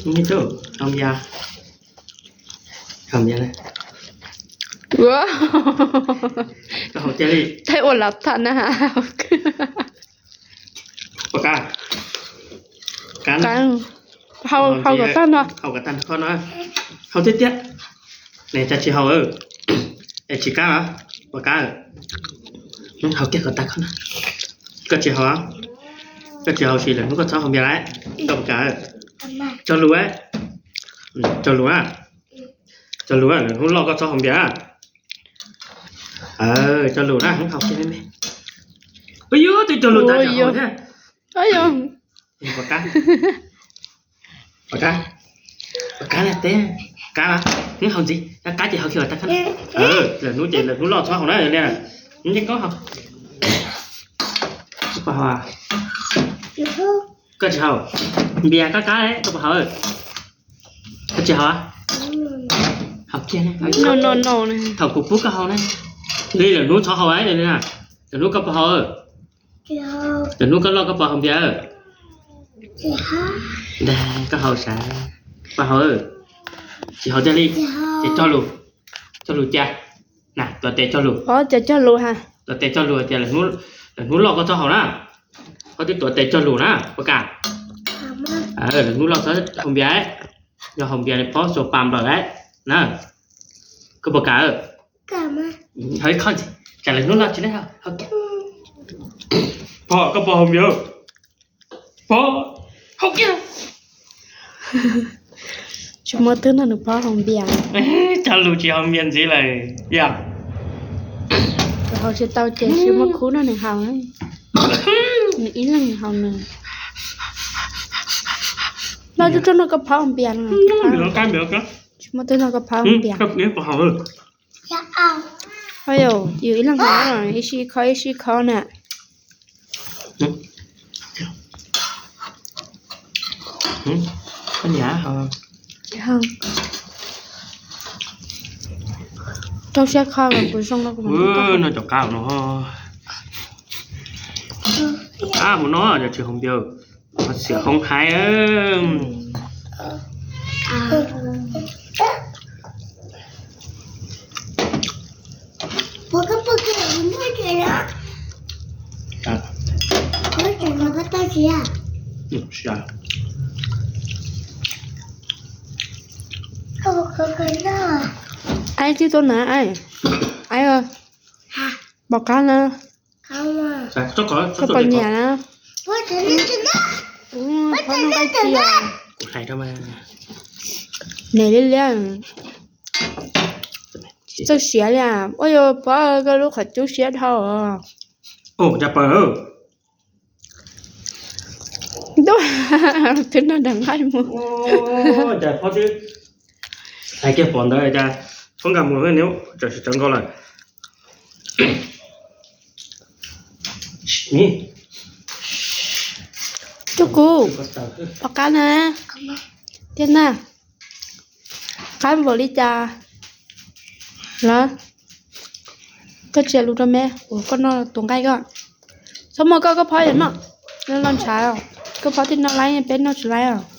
Neb tub, haus npias, haus npias na. Ua, koj haus tiag li. Thaij ua lav tham na. Pom qab, qab na. Haus kom tag no, haus kom tag no, haus tiag tiag. Neb cas tsis haus, es tsis qab los? Pom qab, haus kiag kom tag koj na. Koj tsis haus, koj tsis haus ces lwm hnub koj txhob haus npias lawm, koj pom qab. Cog lus, cog lus na, cog lus, lwm hnub loj koj txhob haus npias. Cog lus na, haus kiag me me. Ua yuav twb cog lus tas haus thiab. Pom qab, pom qab, pom qab na, teb qab los, hnub haus ntxiv, qab qab ces haus kiag kom tag koj na. Lwm hnub ces lwm hnub loj txhob haus na li. Hnub nce koj haus, koj puas haus? Koj tsis haus, npias qab qab, koj puas haus? Koj tsis haus, haus kiag, thaum kuv pub koj haus na. Li lwm hnub txhob haus li na, lwm hnub koj puas haus? Lwm hnub koj loj koj puas haus npias? Koj haus sav, puas haus? Tsis haus tiag li. Ces cog lus, cog lus cas na, tuav tes cog lus. Tuav tes cog lus hais tias lwm hnub loj koj txhob haus na. Koj twb tuav tes cog lus na, pom qab. Lwm hnub loj txhob haus npias, yog haus npias pob xuas pas nplawm na. Koj pom qab, tsam lwm hnub loj tsis, pom koj puas haus npias? Pom, haus kiag. Tsis muaj twg nrog nws pog haus npias. Cog lus tsis haus npias ntxiv lawm yog. Haus tsis tau ces tsis muaj khub nrog nws haus. Nws ib leeg nws haus nws. Loj tsuj tsuj nrog koj pog haus npias no. Tsis muaj twg nrog koj pog haus npias. Yus ib leeg haus, ib sij kho ib sij kho na. Rau siab kho los kuv zoo no kuv no cov qab no. Qab mus no yog tsis haus npias, ho xiam hoob hais. Aib, tib tuaj na, aib, pom qab na, koj pom nyiam na. Niam liab liab, tsis txawj siav li. Ua yog pom koj lub qhov cub siab dhau. Twb nrog nraim nqaij mus. Hais kiag pom ntawd cas, phob nqa mus, tsawm sim tsawv nkaus lawm. Tub kuv, pom qab na, tiag na, qab npaum li cas los koj tsia lus rau me, ua koj noj tus nqaij koj. Txhob muab koj, koj phob yog noj, noj ntshav, koj phob thiaj noj laib, peb noj tsis laib os.